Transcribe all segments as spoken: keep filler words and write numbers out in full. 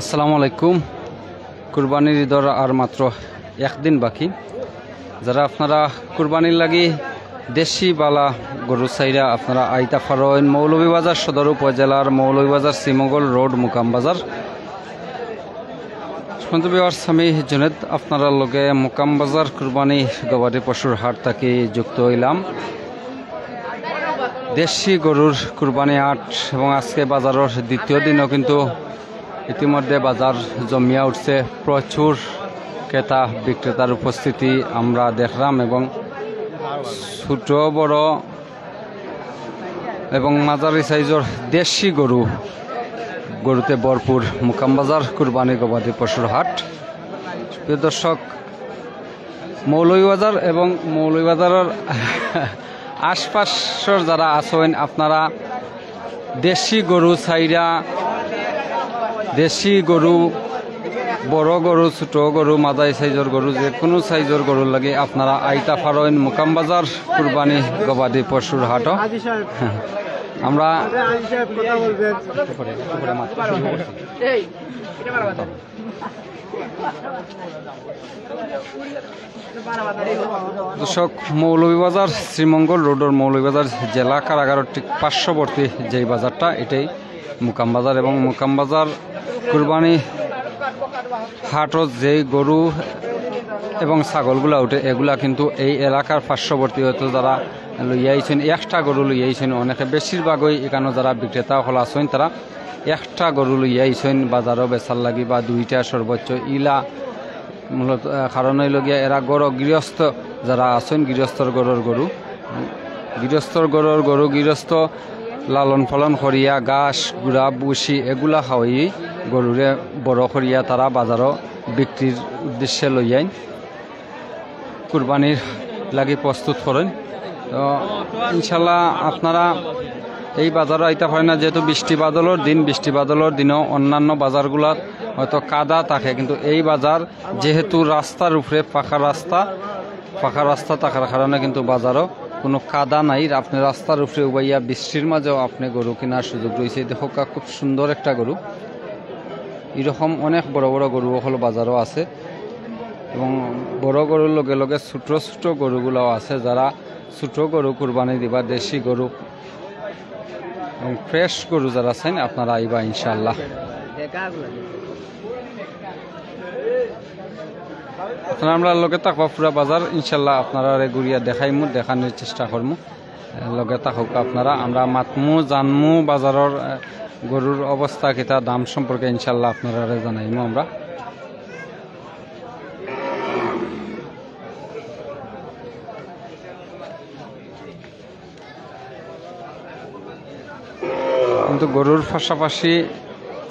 আসসালামু আলাইকুম। কুরবানির ঈদর আর মাত্র একদিন বাকি। যারা আপনারা কুরবানির লাগি দেশি বালা গরু চাইরা, আপনারা আইতা পারইন মৌলভীবাজার সদর উপজেলার মৌলভীবাজার শ্রীমঙ্গল রোড মুকাম বাজার। সম্মানিত viewers, আমি জুনেদ আপনারার লগে মুকাম বাজার কুরবানি গবাদি পশুর হাট থাকি যুক্ত অইলাম। দেশি গরুর কুরবানি হাট এবং আজকে বাজারর দ্বিতীয় দিনও কিন্তু ইতিমধ্যে বাজার জমিয়া উঠছে, প্রচুর ক্রেতা বিক্রেতার উপস্থিতি আমরা দেখলাম এবং ছোট বড় এবং মাঝারি সাইজর দেশি গরু, গরুতে ভরপুর মুকাম বাজার কুরবানি গবাদি পশুর হাট। প্রিয় দর্শক, মৌলভীবাজার এবং মৌলভীবাজারর আশপাশর যারা আছইন, আপনারা দেশি গরু চাইরা, দেশি গরু, বড় গরু, ছোট গরু, মাঝারি সাইজর গরু, যে কোনো সাইজর গরুর লাগি আপনারা আইতা পারইন মুকাম বাজার কুরবানি গবাদি পশুর হাটও। আমরা দর্শক, মৌলভীবাজার শ্রীমঙ্গল রোডর মৌলভীবাজার জেলা কারাগারর ঠিক পার্শ্ববর্তী যেই বাজারটা, এটাই মুকাম বাজার। এবং মুকাম বাজার কুরবানি হাটত যেই গরু এবং ছাগলগুলা উঠে, এগুলা কিন্তু এই এলাকার পার্শ্ববর্তী হয়তো যারা লইয়া আইছইন, একটা গরু লইয়া আইছইন। অনেকে, বেশিরভাগই এখানো যারা বিক্রেতা অকল আছইন, তারা একটা গরু লইয়া আইছইন বাজারো বেচার লাগি, বা দুইটা সর্বোচ্চ ইলা। মূলত, আহ, কারণ অইল গিয়া এরা ঘরো গৃহস্থ যারা আছইন, গৃহস্থর ঘরর গরু, গৃহস্থর ঘরর গরু, গৃহস্থ লালন পালন করিয়া ঘাস, গুড়া, ভুসি এগুলা খাওয়াই গরুরে বড় করিয়া তারা বাজারো বিক্রির উদ্দেশ্যে লইয়াইন। কুরবানির লাগি প্রস্তুত করইন। তো ইনশাল্লাহ আপনারা এই বাজারো আইতা পারইন না, যেহেতু বৃষ্টি বাদলর দিন, বৃষ্টি বাদলর দিনও অন্যান্য বাজারগুলাত হয়তো কাদা থাকে, কিন্তু এই বাজার যেহেতু রাস্তার উপরে পাকা রাস্তা, পাকা রাস্তা থাকার কারণে কিন্তু বাজারো কোনো কাদা নাই। আপনে রাস্তার উপরে উবাইয়া বৃষ্টির মাঝেও আপনে গরু কিনার সুযোগ রইছে। দেখউক্কা, খুব সুন্দর একটা গরু। এরকম অনেক বড় বড় গরু অকল বাজারো আছে। এবং বড় গরুর লগে লগে ছোট ছোট গরুগুলাও আছে। যারা ছোট গরু কুরবানি দিবা, দেশি গরু এবং ফ্রেশ গরু যারা চাইন, আপনারা আইবা ইনশাআল্লাহ। আপনারা আমরার লগে থাকবা পুরা বাজার, ইনশাআল্লাহ আপনারারে ঘুরিয়া দেখাইমু, দেখানোর চেষ্টা করমু। লগে থাকউক্কা আপনারা, আমরা মাতমু, জানমু বাজারর, আহ, গরুর অবস্থা কিতা, দাম সম্পর্কে ইনশাআল্লাহ আপনারারে জানাইমু আমরা। কিন্তু গরুর পাশাপাশি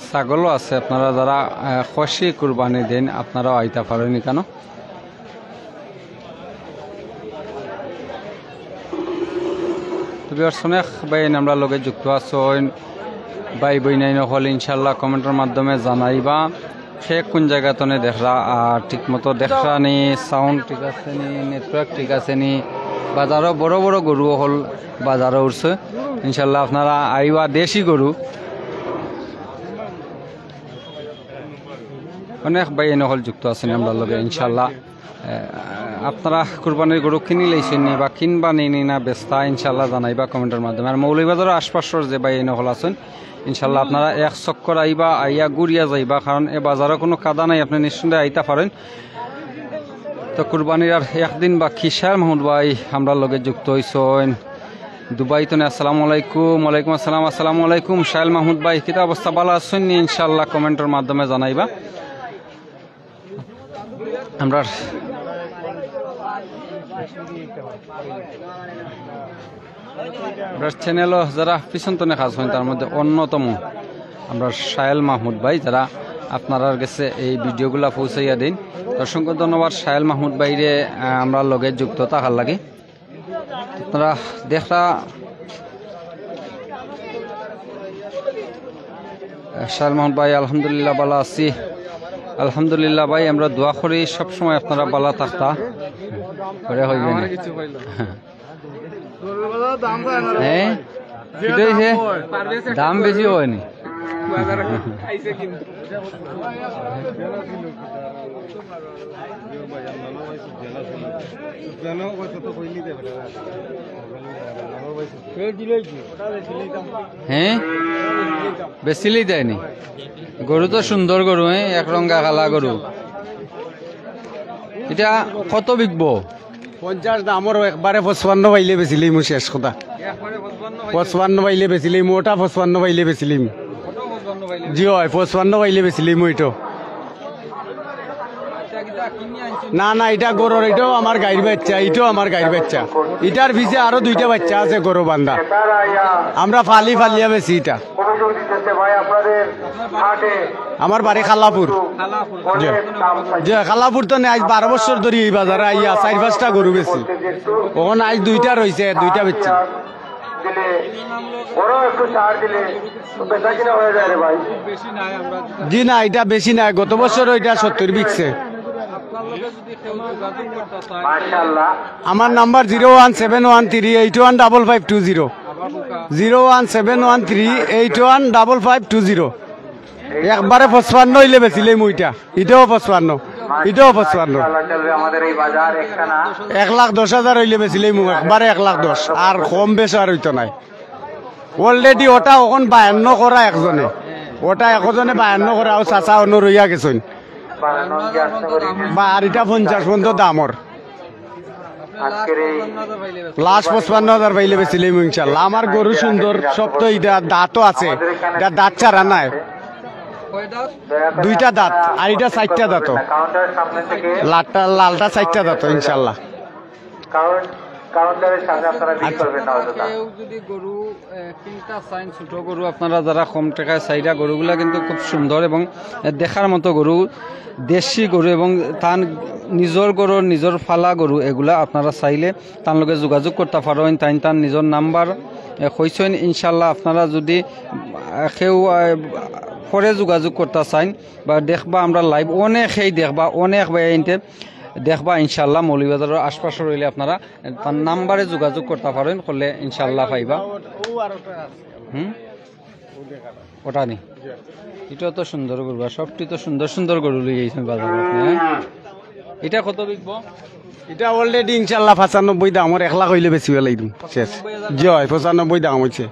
ছাগলও আছে। আপনারা যারা, আহ, খাসি কুরবানি দেন, আপনারাও আইতা পারইন ইখানো। তো viewers, অনেক ভাইয়াইন আমরার লগে যুক্ত আছইন, ভাই বইনাইন অকল ইনশাআল্লাহ কমেন্টর মাধ্যমে জানাইবা কে কোন জাগা তনে দেখরা, আর ঠিক মতো দেখরা নি, সাউন্ড ঠিক আছে নি, নেটওয়ার্ক ঠিক আছে নি। বাজারো বড় বড় গরু অকল বাজারো উঠছে। ইনশাআল্লাহ আপনারা আইবা, দেশি গরু। অনেক ভাইয়াইন অকল যুক্ত আছইন আমরার লগে ইনশাআল্লাহ। আহ, আপনারা কুরবানির গরু কিনি লাইছইন নি বা কিনবা নি, নি না বেচতা, ইনশাআল্লাহ জানাইবা কমেন্টর মাধ্যমে। আর মৌলভীবাজারর আশপাশর যে ভাইয়াইন অকল আছইন, ইনশাআল্লাহ আপনারা এক চক্কর আইবা, আইয়া ঘুরিয়া যাইবা, কারণ এ বাজারো কোনো কাদা নাই, আপনে নিঃসন্দেহে আইতা পারইন। তো কুরবানির আর একদিন বাকি। শাহেল মাহমুদ ভাই আমরার লগে যুক্ত অইছইন দুবাই তনে। আসসালামু আলাইকুম। ওয়ালাইকুম আসসালাম। আসসালামু আলাইকুম শাহেল মাহমুদ ভাই, কিতা অবস্থা, ভালা আছইন নি? ইনশাআল্লাহ কমেন্টর মাধ্যমে জানাইবা। আমরার, আমরার চ্যানেলো যারা পিছন তনে কাজ করইন, তার মধ্যে অন্যতম আমরার শাহেল মাহমুদ ভাই, যারা আপনারার গেছে এই ভিডিওগুলা পৌঁছাইয়া দেইন। অসংখ্য ধন্যবাদ শাহেল মাহমুদ ভাইরে, আহ, আমরার লগে যুক্ত থাকার লাগি। আপনারা দেখরা, শাহেল মাহমুদ ভাই, আলহামদুলিল্লাহ, ভালা আছি। আলহামদুলিল্লাহ ভাই, আমরা দোয়া করি সবসময় আপনারা ভালা থাকতা। করে হইবে না। হ্যাঁ? কিতা অইছে? দাম বেশি অয়নি। আইছে কিন্তু। হ্যাঁ, বেচিলেই দেয়নি। গরু তো সুন্দর গরু, হ্যাঁ, এক রঙা কালা গরু। এটা কত বিকবো? পঞ্চাশ দামর একবারে পঁচপান্ন পাইলে বেচিলিমু, শেষ কথা। পঁচপান্ন পাইলে বেচিলিমু, ওটা পঁচপান্ন পাইলে বেচিলিমু। জি অয়, পঁচপান্ন পাইলে বেচিলিমু ইটো। না, না, ইটা গরুর, ইটাও আমার গাইর বাচ্চা, ইটাও আমার গাইর বাচ্চা। ইটার পিছে আরো দুইটা বাচ্চা আছে গরু বান্ধা। আমরা ফালি ফালিয়া বেচি ইটা। আমার বাড়ি খালাপুর। জি। জি, খালাপুর তো নেই, আইজ বারো বছর ধরি এই বাজারে আইয়া চাইর পাঁচটা গরু বেচি। অখন আইজ দুইটা রইছে, দুইটা বেচছি। দিলে, বড় একটু ছাড় দিলে, বেচা কিনা হয়ে যায় রে ভাই। জি না, ইটা বেশি নায়, গত বছর ইটা সত্তর বিকছে। মাশাআল্লাহ। আমার number zero one seven one three eight one double five two zero. Zero one seven one three eight one double five two zero. একবারে পঁচপান্ন অইলে বেচিলিমু ইটা। ইটাও পঁচপান্ন, ইটাও পঁচপান্ন। ইনশাআল্লাহ চলবে আমাদের এই বাজার একখানা। এক লাখ দশ হাজার অইলে বেচিলিমু, একবারে এক লাখ দশ, আর কম বেশি আর অইতো নায়। Already ওটা অখন বায়ান্ন করা একজনে, ওটা একজনে বায়ান্ন করা, ও চাচা অনো রইয়া গেছইন। বায়ান্ন কি আসতে পারি? বা আর ইটা পঞ্চাশ পর্যন্ত দামর। আজকের এই লাস্ট পঁচপান্ন হাজার পাইলে বেচিলিমু ইনশাআল্লাহ। আমার গরু সুন্দর, সব তো ইটা দাঁতও আছে, ইটা দাঁত ছাড়া নায়। দুইটা দাঁত, আর ইটা চাইরটা দাঁত। কাউন্টারের সামনে থেকে লালটা, লালটা চাইরটা দাঁত ইনশাআল্লাহ। কাউন্ট-, কাউন্টারের সামনে আপনারা ভিড় আচ্ছা। করবেন না অযথা। কেউ যদি গরু, এ, কিনতা চাইন, ছোট গরু আপনারা যারা কম টাকায় চাইরা, গরুগুলা কিন্তু খুব সুন্দর এবং, এ, দেখার মতো গরু, দেশি গরু এবং তান নিজর গরু, নিজর ফালা গরু, এগুলা আপনারা চাইলে তান লগে যোগাযোগ করতা পারইন। তাইন তান নিজর নাম্বার, এ, কইছইন। ইনশাআল্লাহ আপনারা যদি, এ, কেউ, এ, পরে যোগাযোগ করতা চাইন বা দেখবা আমরা লাইভ, অনেকেই দেখবা, অনেক ভাই ইনতে দেখবা ইনশাআল্লাহ। মৌলভীবাজারর আশপাশর অইলে আপনারা তান নাম্বারে যোগাযোগ করতা পারইন, করলে ইনশাআল্লাহ পাইবা। হুম, ওটা নি। ইটা তো সুন্দর গরু, আর সবটি তো সুন্দর সুন্দর গরু লই আইছইন বাজারো আপনি, হ্যাঁ? ইটা কত বিকবো? ইটা already ইনশাআল্লাহ পঁচানব্বই দামর, এক লাখ অইলে বেচি ফালাইমু। শেষ। জি অয়, পঁচানব্বই দাম অইছে।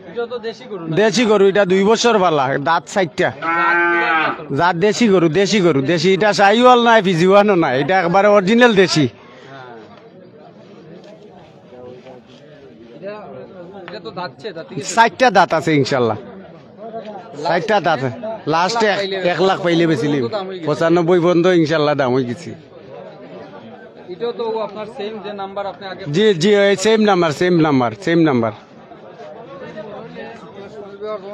ইটা তো দেশি গরু না? দেশি গরু, ইটা দুই বছর ফালা, দাঁত চাইরটা। জাত দেশি গরু, দেশি গরু, দেশি। ইটা শাহিওয়াল নায়, ফিজিয়ানও নায়, ইটা একবারে original দেশি। ইটা, ইটা তো দাঁতছে, দাঁতে কি? চাইরটা দাঁত আছে ইনশাআল্লাহ। চাইরটা দাঁত। লাস্টে এক, এক লাখ পাইলে বেচিলিমু। পঁচানব্বই পর্যন্ত ইনশাআল্লাহ দাম অই গেছে। ইটা তো আপনার সেম যে নাম্বার আপনি আগে জি, জি, ওই same number, same number, same number.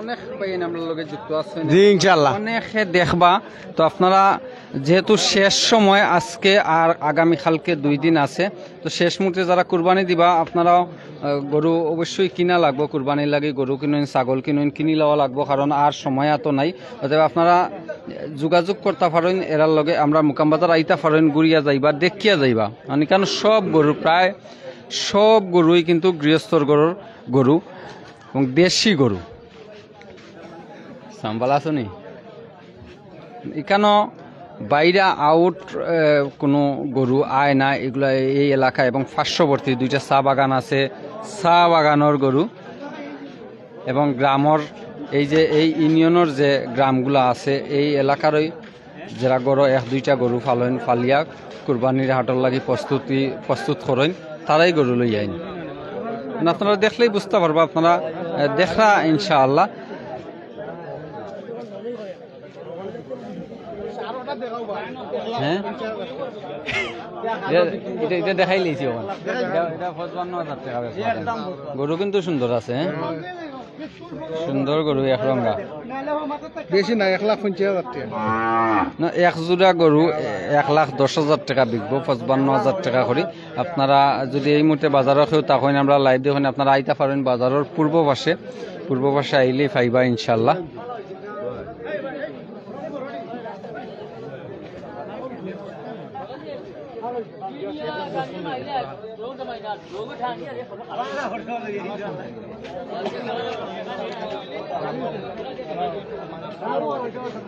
অনেক ভাই আমরার লগে যুক্ত আছইন। জি, ইনশাআল্লাহ। অনেকে দেখবা, তো আপনারা যেহেতু শেষ সময় আজকে আর আগামীকালকে দুই দিন আছে, তো শেষ মুহূর্তে যারা কুরবানি দিবা, আপনারাও, আহ, গরু অবশ্যই কিনা লাগবো, কুরবানির লাগি গরু কিনইন, ছাগল কিনইন, কিনি লওয়া লাগবো, কারণ আর সময় অত নাই। অতএব আপনারা যোগাযোগ করতা পারইন এরার লগে, আমরার মুকাম বাজার আইতা পারইন, ঘুরিয়া যাইবা, দেখিয়া যাইবা। মানে, কারণ সব গরু, প্রায় সব গরুই কিন্তু গৃহস্থর গরুর গরু এবং দেশি গরু। সাম্বাল আছো নি? ইকানো বাইরা আউট, এ, কোনো গরু আয় না, এগুলা এই এলাকা এবং পার্শ্ববর্তী দুইটা চা বাগান আছে, চা বাগানর গরু এবং গ্রামর এই যে এই ইউনিয়নর যে গ্রামগুলা আছে, এই এলাকারই যারা গরু এক দুইটা গরু পালইন, পালিয়া কুরবানির হাটর লাগি প্রস্তুতি, প্রস্তুত করইন, তারাই গরু লই আইন। মানে আপনারা দেখলেই বুঝতা পারবা, আপনারা, এ, দেখরা ইনশাআল্লাহ। হ্যাঁ? ইটা, ইটা, ইটা দেখাইলিছি অখন। ইটা, ইটা পঁচপান্ন হাজার টেকা বেচবো। গরু কিন্তু সুন্দর আছে, হ্যাঁ? সুন্দর গরু, এক রঙা। বেশি না, এক লাখ পঞ্চাশ হাজার টেকা। না, এক জোড়া গরু এক লাখ দশ হাজার টেকা বিকবো, পঁচপান্ন হাজার টেকা করি। আপনারা যদি এই মুহূর্তে বাজারো কেউ থাকইন, আমরার লাইভ দেখইন, আপনারা আইতা পারইন বাজারর পূর্ব পাশে, পূর্ব পাশে আইলেই পাইবা ইনশাআল্লাহ।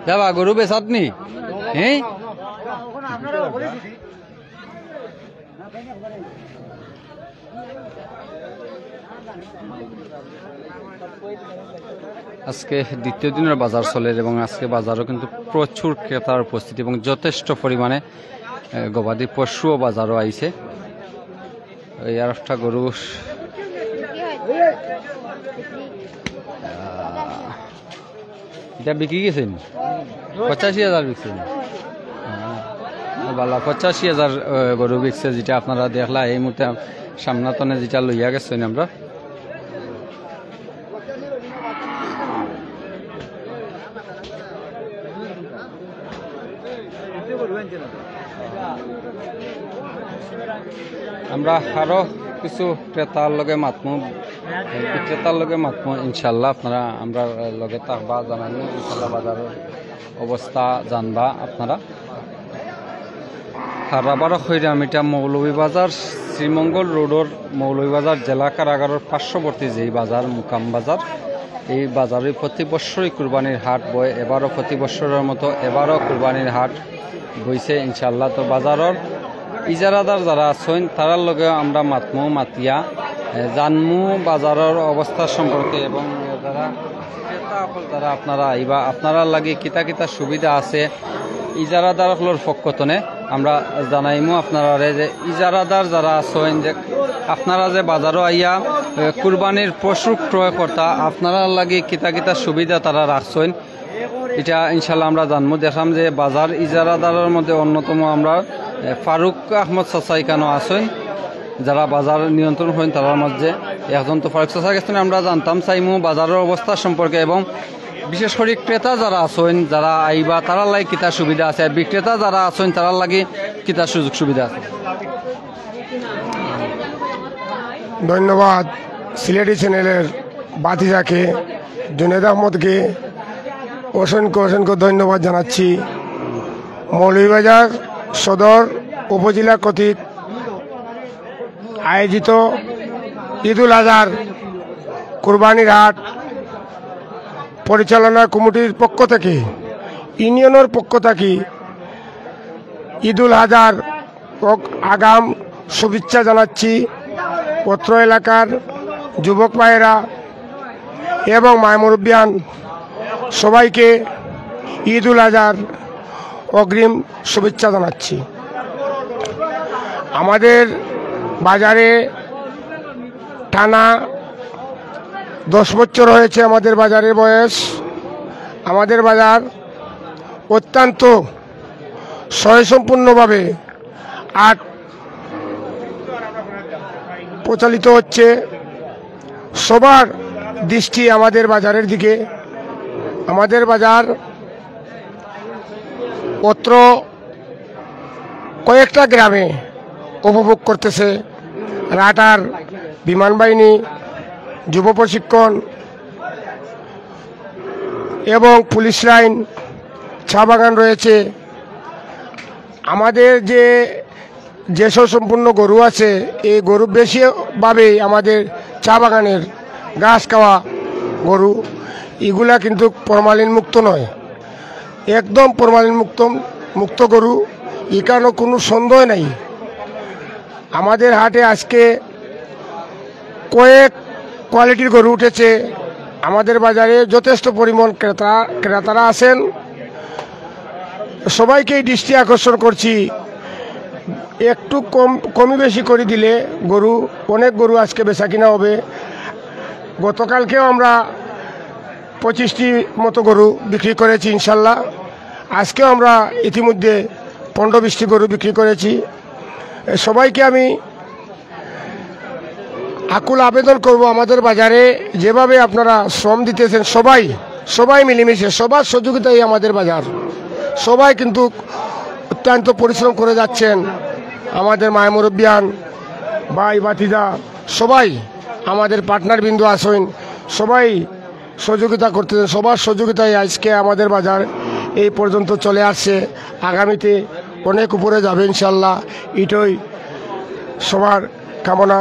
যাবা, গরু বেচাত নি? হ্যাঁ? আজকে দ্বিতীয় দিনের বাজার চলের এবং আজকে বাজারও কিন্তু প্রচুর ক্রেতার উপস্থিতি এবং যথেষ্ট পরিমাণে, এ, গবাদি পশুও বাজারও আইছে। এই আর একটা গরু, আহ, ইটা বিকি গেছে নি? পঁচাশি হাজার বিকছে নি? হ্যাঁ। বালা, পঁচাশি হাজার, আহ, গরু বিকছে, যেটা আপনারা দেখলা এই মুহূর্তে সামনাতনে যেটা লইয়া গেছেন আমরা। আমরা আরো কিছু ক্রেতার লগে মাতমু, বিক্রেতার লগে মাতমু ইনশাআল্লাহ। আপনারা আমরার লগে থাকবা, জানাইমু ইনশাআল্লাহ বাজারর অবস্থা জানবা আপনারা। আর আবারও কইরাম, ইটা মৌলভীবাজার শ্রীমঙ্গল রোডর মৌলভীবাজার জেলা কারাগারর পার্শ্ববর্তী যেই বাজার, মুকাম বাজার, এই বাজারে প্রতি বছরই কুরবানির হাট বয়। এবারও প্রতি বছরর মতো এবারও কুরবানির হাট বইছে ইনশাআল্লাহ। তো বাজারর ইজারাদার যারা আছইন, তারার লগে আমরা মাতমু, মাতিয়া, এ, জানমু বাজারর অবস্থা সম্পর্কে এবং যারা ক্রেতা অকল যারা আপনারা আইবা, আপনারার লাগি কিতা কিতা সুবিধা আছে, ইজারাদার অকলর পক্ষ তনে আমরা জানাইমু আপনারারে যে ইজারাদার যারা আছইন, যে আপনারা যে বাজারও আইয়া, এ, কুরবানির পশু ক্রয় কর্তা, আপনারার লাগি কিতা কিতা সুবিধা তারা রাখছইন, ইটা ইনশাআল্লাহ আমরা জানমু। দেখলাম যে বাজার ইজারাদারর মধ্যে অন্যতম আমরা, এ, ফারুক আহমদ চাচা ইখানো আছইন, যারা বাজার নিয়ন্ত্রণ করেন তারার মধ্যে একজন। তো ফারুক চাচার কাছ তনে আমরা জানতাম চাইমু বাজারর অবস্থা সম্পর্কে এবং বিশেষ করি ক্রেতা যারা আছইন, যারা আইবা, তারার লাগি কিতা সুবিধা আছে, আর বিক্রেতা যারা আছইন, তারার লাগি কিতা সুযোগ সুবিধা আছে। ধন্যবাদ সিলেটি চ্যানেলের ভাতিজাকে, জুনেদ আহমদকে অসংখ্য অসংখ্য ধন্যবাদ জানাচ্ছি। মৌলভীবাজার সদর উপজেলা কর্তৃক আয়োজিত ঈদুল আজহার কুরবানির হাট পরিচালনা কমিটির পক্ষ থেকে, ইউনিয়নের পক্ষ থেকে ঈদুল আজহার অগ-, আগাম শুভেচ্ছা জানাচ্ছি অত্র এলাকার যুবক ভাইয়েরা এবং মায় মুরব্বিয়ান সবাইকে ঈদুল আজহার অগ্রিম শুভেচ্ছা জানাচ্ছি। আমাদের বাজারে টানা দশ বছর হয়েছে আমাদের বাজারের বয়স। আমাদের বাজার অত্যন্ত স্বয়ংসম্পূর্ণভাবে আট প্রচলিত হচ্ছে। সবার দৃষ্টি আমাদের বাজারের দিকে। আমাদের বাজার অত্র কয়েকটা গ্রামে উপভোগ করতেছে রাটার বিমান বাহিনী, যুব প্রশিক্ষণ এবং পুলিশ লাইন, চা বাগান রয়েছে। আমাদের যে যেসব সম্পূর্ণ গরু আছে, এই গরু বেশিরভাগই আমাদের চা বাগানের ঘাস খাওয়া গরু। এগুলা কিন্তু ফরমালিন মুক্ত নয়, একদম ফরমালিন মুক্ত, মুক্ত গরু, এখানে কোনো সন্দেহ নেই। আমাদের হাটে আজকে কয়েক কোয়ালিটির গরু উঠেছে। আমাদের বাজারে যথেষ্ট পরিমাণ ক্রেতা, ক্রেতারা আছেন। সবাইকেই দৃষ্টি আকর্ষণ করছি, একটু কম, কমি বেশি করে দিলে গরু, অনেক গরু আজকে বেচা কিনা হবে। গতকালকেও আমরা পঁচিশটি মতো গরু বিক্রি করেছি ইনশাল্লাহ। আজকেও আমরা ইতিমধ্যে পনেরো বিশটি গরু বিক্রি করেছি। এ, সবাইকে আমি আকুল আবেদন করব, আমাদের বাজারে যেভাবে আপনারা শ্রম দিতেছেন, সবাই, সবাই মিলেমিশে, সবার সহযোগিতায় আমাদের বাজার। সবাই কিন্তু অত্যন্ত পরিশ্রম করে যাচ্ছেন। আমাদের মায় মুরব্বিয়ান, ভাই, ভাতিজা, সবাই, আমাদের পার্টনার বৃন্দ আছেন, সবাই সহযোগিতা করতেছেন। সবার সহযোগিতায় আজকে আমাদের বাজার এই পর্যন্ত চলে আসছে। আগামীতে অনেক উপরে যাবে ইনশাল্লাহ, এটাই সবার কামনা।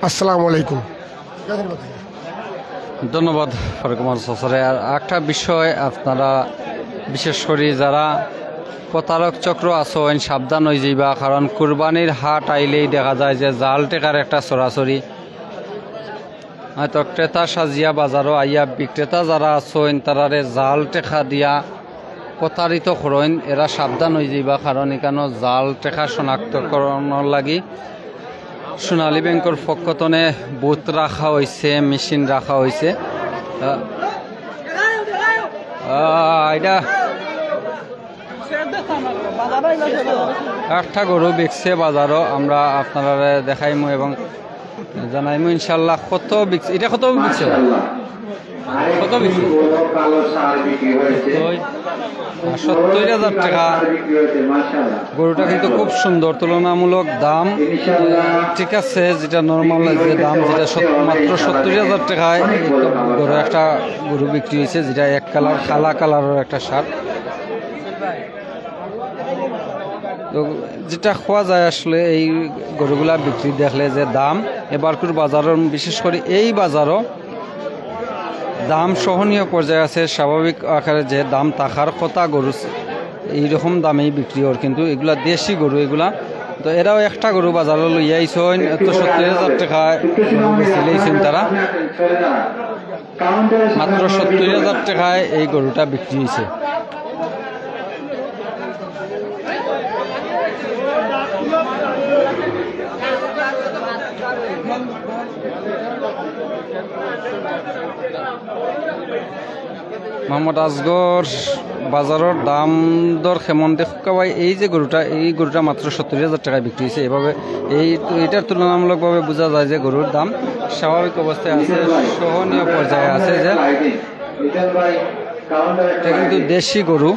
আসসালামু আলাইকুম। ধন্যবাদ ফারুক কুমার চাচারে। আর একটা বিষয়, আপনারা বিশেষ করি যারা প্রতারক চক্র আছইন, সাবধান অইযিবা, কারণ কুরবানির হাট আইলেই দেখা যায় যে জাল টেকার একটা ছড়াছড়ি। হয়তো ক্রেতা সাজিয়া বাজারো আইয়া বিক্রেতা যারা আছইন, তারারে জাল টেকা দিয়া প্রতারিত করইন, এরা সাবধান অইযিবা, কারণ ইকানো জাল টেকা শনাক্তকরণর লাগি সোনালী ব্যাংকর পক্ষ তনে বুথ রাখা অইছে, মেশিন রাখা অইছে। আহ, আহ, এটা একটা গরু বিকছে বাজারো, আমরা আপনারারে দেখাইমু এবং জানাইমু ইনশাল্লাহ। কত বিকছে, এটা কত বিকছে? কত বিক্রি? ওই, আহ, সত্তর হাজার টাকা। গরুটা কিন্তু খুব সুন্দর, তুলনামূলক দাম ঠিক আছে, যেটা নর্মাল যে দাম, যেটা সত-, মাত্র সত্তর হাজার টাকায় এই গরু, একটা গরু বিক্রি হয়েছে, যেটা এক কালার, কালা কালারের একটা ষাঁড়। তো যেটা কওয়া যায় আসলে, এই গরুগুলা বিক্রি দেখলে যে দাম, এবারকুর বাজারর, বিশেষ করে এই বাজারও দাম সহনীয় পর্যায়ে আছে। স্বাভাবিক আকারে যে দাম থাকার কথা গরু, এইরকম দামেই বিক্রি অর, কিন্তু এগুলা দেশি গরু এগুলা। তো এরাও একটা গরু বাজারো লইয়া আইছইন, তো সত্তর হাজার টাকা গরু বেচিলাইছইন তারা। মাত্র সত্তর হাজার টাকায় এই গরুটা বিক্রি হয়েছে। মোহাম্মদ আজগর, বাজারর দাম দর কেমন দেখুক্কা ভাই? এই যে গরুটা, এই গরুটা মাত্র সত্তর হাজার টাকায় বিক্রি হয়েছে। এভাবে এই, এটার তুলনামূলকভাবে বোঝা যায় যে গরুর দাম স্বাভাবিক অবস্থায় আছে, সহনীয় পর্যায়ে আছে। যে এটা কিন্তু দেশি গরু,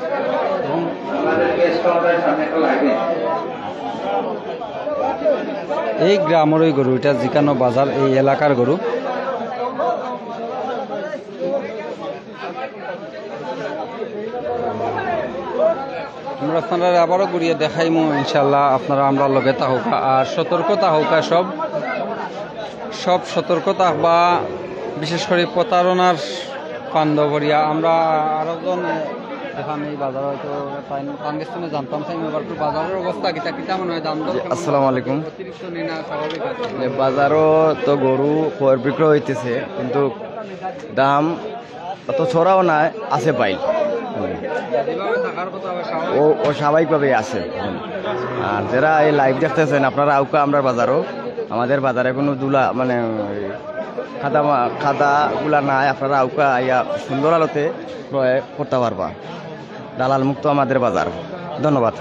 এই গ্রামের ওই গরু, এটা যেখানো বাজার, এই এলাকার গরু। আমরা আপনারারে আবারও ঘুরিয়ে দেখাইমু ইনশাল্লাহ, আপনারা আমরার লগে থাকউক্কা আর সতর্ক থাকউক্কা, সব সব সতর্ক থাকবা, বিশেষ করে প্রতারণার ফান্দো পড়িয়া। আমরা আরো জন এখন এই বাজারো হয়তো পাইন-, পাকিস্তানে জানতাম চাই, এবার একটু বাজারর অবস্থা কিতা কিতা মনে হয়, দাম দর জি, কেমন? আসসালামু আলাইকুম। অতিরিক্ত নি না স্বাভাবিক আছে? যে বাজারও তো গরু ক্রয় বিক্রয় হইতেছে, কিন্তু দাম অত চড়াও নাই, আছে পাই। যেভাবে থাকার কথা, স্বাভাবিক। ও, ও স্বাভাবিকভাবেই আছে। আর যারা এই লাইভ দেখতেছেন, আপনারা আউক্কা আমরার বাজারও, আমাদের বাজারে কোনো ধুলা, মানে, ওই কাদা মা-, কাদাগুলা নাই, আপনারা আউক্কা আইয়া সুন্দর আলোতে ক্রয় করতে পারবা। দালাল মুক্ত আমাদের বাজার। ধন্যবাদ।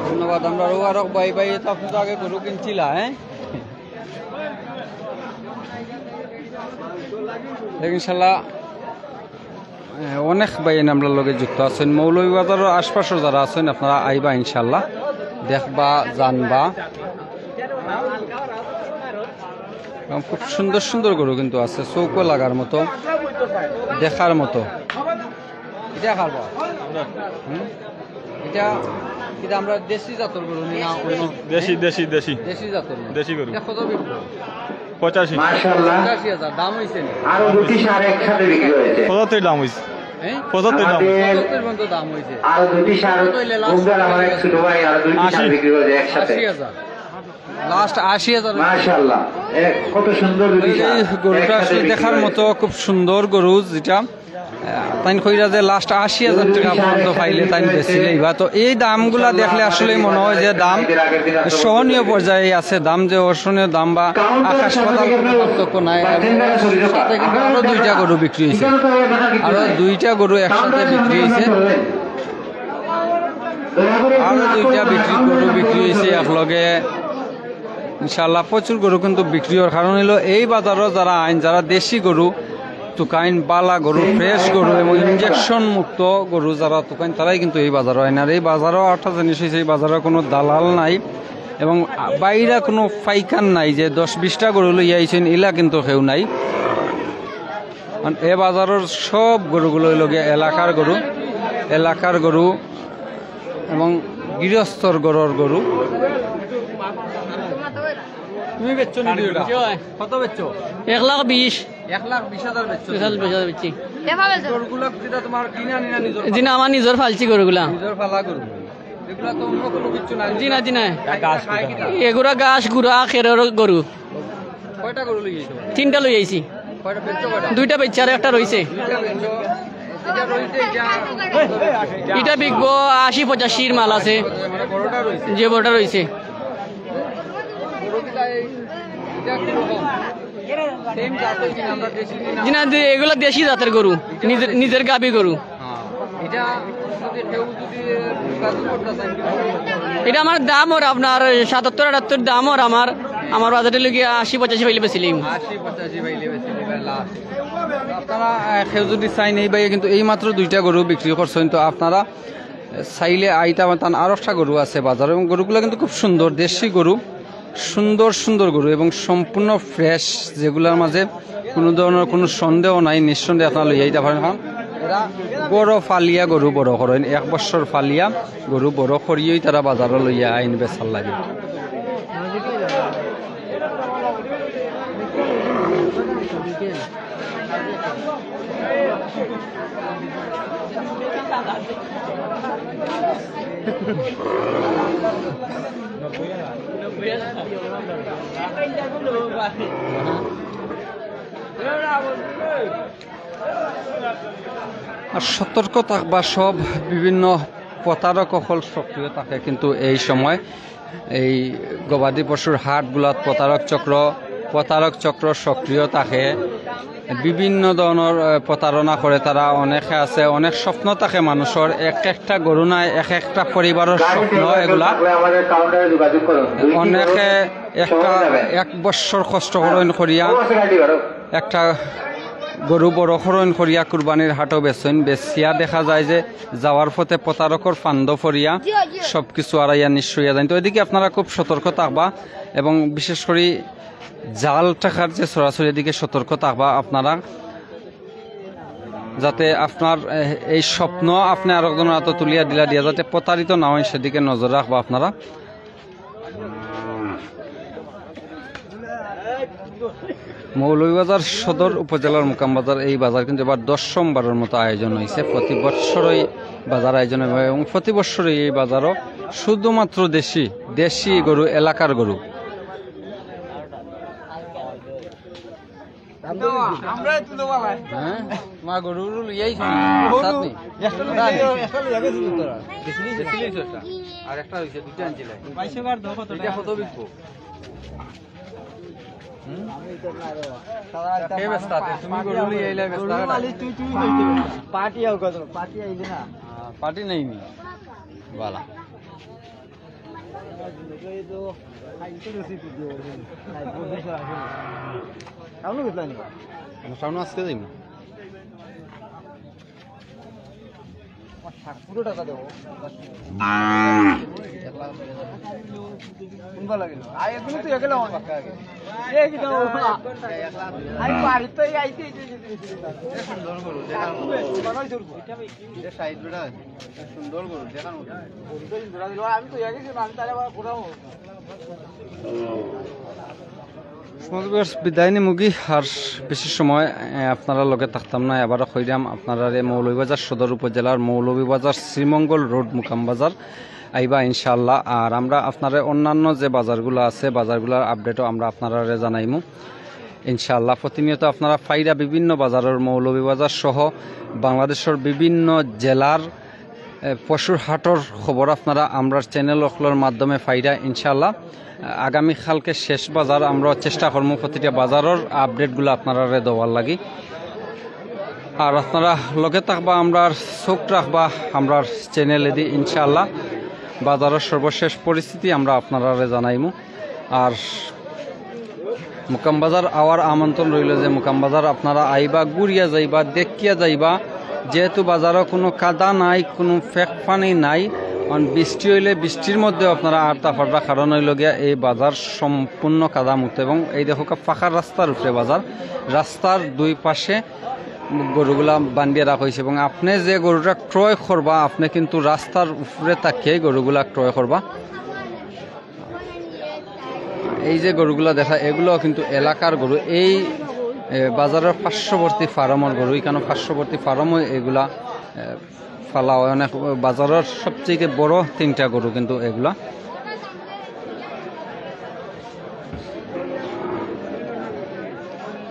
ধন্যবাদ। আমরা আরো আরো ভাই ভাই, তো আপনি তো আগে গরু কিনছিলা, হ্যাঁ? দেখ ইনশাল্লাহ, এ, অনেক ভাই এনে আমরার লগে যুক্ত আছইন। মৌলভীবাজারর আশপাশর যারা আছইন, আপনারা আইবা ইনশাল্লাহ, দেখবা, জানবা। এবং খুব সুন্দর সুন্দর গরু কিন্তু আছে, চউখো লাগার মতো, দেখার মতো। এটা কার বা? হুম? এটা, এটা আমরা দেশি জাতর গরু নি না অন্য? দেশি, দেশি, দেশি। দেশি জাতর গরু। দেশি গরু। এটা কত বিক্রি? পঁচাশি। মাশাআল্লাহ। পঁচাশি হাজার দাম হইছে নি? আরো দুটি ষাঁড় একসাথে বিক্রি হয়েছে। পঁচাত্তর দাম হইছে। হ্যাঁ? পঁচাত্তর দাম হইছে। আমাদের পঁচাত্তর পর্যন্ত দাম হইছে। আরো দুটি ষাঁড় কত হইলে last? গুমজার আমার এক ছোট ভাই, আরো দুটি আশি। ষাঁড় বিক্রি হয়েছে একসাথে। আশি হাজার। লাস্ট আশি হাজার। মাশাআল্লাহ, এক কত সুন্দর দুটি এই ষাঁড়। গরুটা একসাথে আসলে বিক্রি দেখার হয়েছে। মতো, খুব সুন্দর গরু, যেটা, আহ, তাইন কইরা যে লাস্ট আশি হাজার টাকা পর্যন্ত পাইলে তাইন বেচিলাইবা। তো এই দামগুলা দেখলে আসলে মনে হয় যে দাম সহনীয় পর্যায়ে আছে, দাম যে অসহনীয় দাম বা আকাশ পাতাল কোনো পার্থক্য নাই। সাথে কিন্তু আরো দুইটা গরু বিক্রি হয়েছে, আরো দুইটা গরু একসাথে বিক্রি হয়েছে। আরো দুইটা বিক্রি, গরু বিক্রি হয়েছে একলগে। ইনশাআল্লাহ প্রচুর গরু কিন্তু বিক্রি হওয়ার কারণ হইলো এই বাজারও যারা আইন, যারা দেশি গরু তুকাইন, বালা গরু, ফ্রেশ গরু এবং ইনজেকশন মুক্ত গরু যারা তুকাইন, তারাই কিন্তু এই বাজারও আইন। আর এই বাজারও একটা জিনিস হইছে, এই বাজারও কোনো দালাল নাই এবং বাইরা কোনো পাইকার নাই যে দশ বিশটা গরু লইয়া আইছেন, ইলা কিন্তু কেউ নাই। কারণ এ বাজারর সব গরুগুলা অইলো গিয়া এলাকার গরু, এলাকার গরু। এবং গৃহস্থর ঘরর গরু। তুমি বেচছো নি দুইটা? কত বেচছো? এক লাখ বিশ। এক লাখ বিশ হাজার বেচছো? বিশ হাজার, বিশ হাজার বেচছি। গরুগুলা কিতা তোমার কিনা নি না নিজর? জি না, আমার নিজর ফালছি গরুগুলা। নিজর ফালা গরু। এগুলা তো অন্য কোনো কিচ্ছু নাই। জি না, জি না। এগুলা ঘাস গুড়া, খেরর গরু। কয়টা গরু লই আইছো? তিনটা লই আইছি। কয়টা বেচছো কয়টা? দুইটা বেচছি, আর একটা রইছে। দুইটা বেচছো। এটা রইছে, এটা ইটা বিকবো আশি পঁচাশির মাল আছে। মানে বড়টা রইছে। যে বড়টা রইছে। বড় কিতা এই, এটা কিরকম? সেম জাতের কিনা আমরা দেশি কিনা? জি না, দে-, এগুলা দেশি জাতের গরু, নিজের, নিজের গাভী গরু। হ্যাঁ, এটা যদি কেউ যদি যোগাযোগ করতে চায়, এটা আমার দাম ওর আপনার সাতাত্তর আটাত্তর দাম ওর আমার, আমার বাজারে লগিয়া আশি পঁচাশি পাইলে বেচিলিম। আশি পঁচাশি পাইলে বেচিলিম, last। আপনারা, আহ, কেউ যদি চাইন এই ভাইয়ে কিন্তু এই মাত্র দুইটা গরু বিক্রি করছেন, তো আপনারা, আহ, চাইলে আইতা পারতাম। আর একটা গরু আছে বাজারে এবং গরুগুলা কিন্তু খুব সুন্দর দেশি গরু। সুন্দর সুন্দর গরু এবং সম্পূর্ণ ফ্রেশ, যেগুলোর মাঝে কোনো ধরনের কোনো সন্দেহ নাই, নিঃসন্দেহে আপনারা লইয়া আইতা পারেন। কারণ এরা বড় ফালিয়া গরু বড় করেন, এক বছর ফালিয়া গরু বড় করিয়াই তারা বাজারো লইয়া আইন বেচার লাগি। আর সতর্ক থাকবা, সব বিভিন্ন প্রতারক অকল সক্রিয় থাকে, কিন্তু এই সময় এই গবাদি পশুর হাটগুলাত প্রতারক চক্র, প্রতারক চক্র সক্রিয় থাকে। বিভিন্ন ধরনের, আহ, প্রতারণা করে তারা। অনেকে আছে, অনেক স্বপ্ন থাকে মানুষের, এক একটা গরু নাই, এক একটা পরিবারের স্বপ্ন এগুলা। অনেকে একটা এক বছর কষ্ট করইন করিয়া একটা গরু বড় করইন করিয়া কুরবানির হাটও বেচইন, বেচিয়া দেখা যায় যে যাওয়ার পথে প্রতারকর ফান্দো পড়িয়া সব কিছু আরাইয়া নিঃস্ব অইয়া যাইন। তো এদিকে আপনারা খুব সতর্ক থাকবা এবং বিশেষ করি জাল টাকার যে ছড়াছড়ি, এদিকে সতর্ক থাকবা আপনারা, যাতে আপনার, এ, এই স্বপ্ন আপনি আরেকজনের হাতে তুলিয়া দিলা দিয়া যাতে প্রতারিত না হন, সেদিকে নজর রাখবা আপনারা। মৌলভীবাজার সদর উপজেলার মুকামবাজার এই বাজার কিন্তু এবার দশমবারের মতো আয়োজন হয়েছে। প্রতি বছরই বাজার আয়োজন হয় এবং প্রতি বছরই এই বাজারও শুধুমাত্র দেশি, দেশি গরু, এলাকার গরু। আমরা তো দেওয়া ভাই। হ্যাঁ? মা গরু গরু লইয়াই শুনি। গরু। সাথে। একটা লইয়া গেছিল, একটা লইয়া গেছিল তোরা। বেশি লিখছো একটা। আর একটা হইছে, দুইটা আনছিলে। বাইশশো কার দাও কত এটা টাকা? কত বিকবো? হুম? কে বেচতা? তুমি গরু লইয়া আইলে বেচতা? গরু মালিক তুই, তুই কইতে। পার্টি আও কত? পার্টি আইলে না। আহ, পার্টি নেই নি। বালা। টাউনো গেছিলা নি? আমরা টাউনো আজকে যাইমু। পুরো টাকা দেবো। কোনবা লাগিল? আই, এগুলো তো এগুলো আমার বাক্কা আগে। এ কি দাও? আমি বাড়িতে আইতে, আইতে, আইতে, আইতে। সুন্দর গরু, দেখার মতো। বানাই ধরবো। এটা সাইড বেটা। সুন্দর গরু, দেখার মতো। সমাজ viewers, বিদায় নিমুগি, আর বেশি সময়, এ, আপনারা লগে থাকতাম না। আবার কইরাম আপনারা রে মৌলভীবাজার সদর উপজেলার মৌলভীবাজার শ্রীমঙ্গল রোড মুকামবাজার আইবা ইনশাআল্লাহ। আর আমরা আপনারা অন্যান্য যে বাজারগুলো আছে, বাজারগুলোর আপডেটও আমরা আপনারা জানাইমু ইনশাআল্লাহ। প্রতিনিয়ত আপনারা পাইরা বিভিন্ন বাজারের, মৌলভীবাজার সহ বাংলাদেশের বিভিন্ন জেলার এ, পশুর হাটর খবর আপনারা আমরার চ্যানেল অকলর মাধ্যমে পাইরা ইনশাআল্লাহ। আগামী কালকে শেষ বাজার, আমরা চেষ্টা করমু প্রতিটা বাজারর আপডেটগুলো আপনারারে দেওয়ার লাগি। আর আপনারা লগে থাকবা, আমরার চোখ রাখবা আমরার চ্যানেলেদি ইনশাআল্লাহ। বাজারর সর্বশেষ পরিস্থিতি আমরা আপনারারে জানাইমু। আর মুকামবাজার আওয়ার আমন্ত্রণ রইল যে মুকামবাজার আপনারা আইবা, ঘুরিয়া যাইবা, দেখিয়া যাইবা। যেহেতু বাজারও কোনো কাদা নাই, কোনো ফেক পানি নাই, কারণ বৃষ্টি হইলে বৃষ্টির মধ্যে আপনারা আটতা পারবা, কারণ হইল গিয়া এই বাজার সম্পূর্ণ কাদা মুক্ত। এবং এই দেখো, পাকা রাস্তার উপরে বাজার, রাস্তার দুই পাশে গরুগুলা বান্ধিয়া রাখা অইছে এবং আপনে যে গরুটা ক্রয় করবা, আপনে কিন্তু রাস্তার উপরে থাকিয়াই গরুগুলা ক্রয় করবা। এই যে গরুগুলা দেখা, এগুলাও কিন্তু এলাকার গরু। এই, এ, বাজারর পার্শ্ববর্তী ফার্মর গরু, ইখানো পার্শ্ববর্তী ফার্মও এগুলা, এ, ফালা অয়। অনেক বাজারর সবচেয়ে বড় তিনটা গরু কিন্তু এগুলা।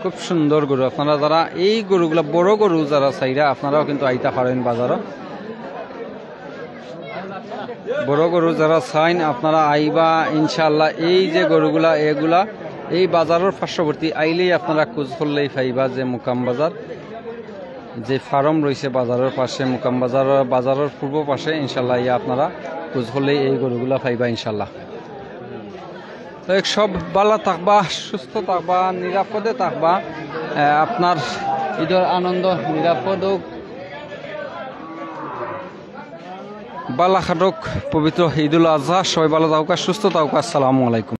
খুব সুন্দর গরু। আপনারা যারা এই গরুগুলা, বড় গরু যারা চাইরা, আপনারাও কিন্তু আইতা পারেন বাজারো। বড় গরু যারা চাইন, আপনারা আইবা ইনশাআল্লাহ। এই যে গরুগুলা, এগুলা এই বাজারর পার্শ্ববর্তী আইলেই আপনারা খোঁজ করলেই পাইবা যে মুকাম বাজার, যে ফার্ম রইছে বাজারর পাশে, মুকাম বাজার, বাজারর পূর্ব পাশে, ইনশাআল্লাহ ইয়া আপনারা খোঁজ করলেই এই গরুগুলা পাইবা ইনশাআল্লাহ। তো এক সব ভালা থাকবা, সুস্থ থাকবা, নিরাপদে থাকবা। এ, আপনার ঈদর আনন্দ নিরাপদ হোক, ভালা কাটুক পবিত্র ঈদুল আজহা। সবাই ভালা থাকুক, সুস্থ থাকুক। আসসালামু আলাইকুম।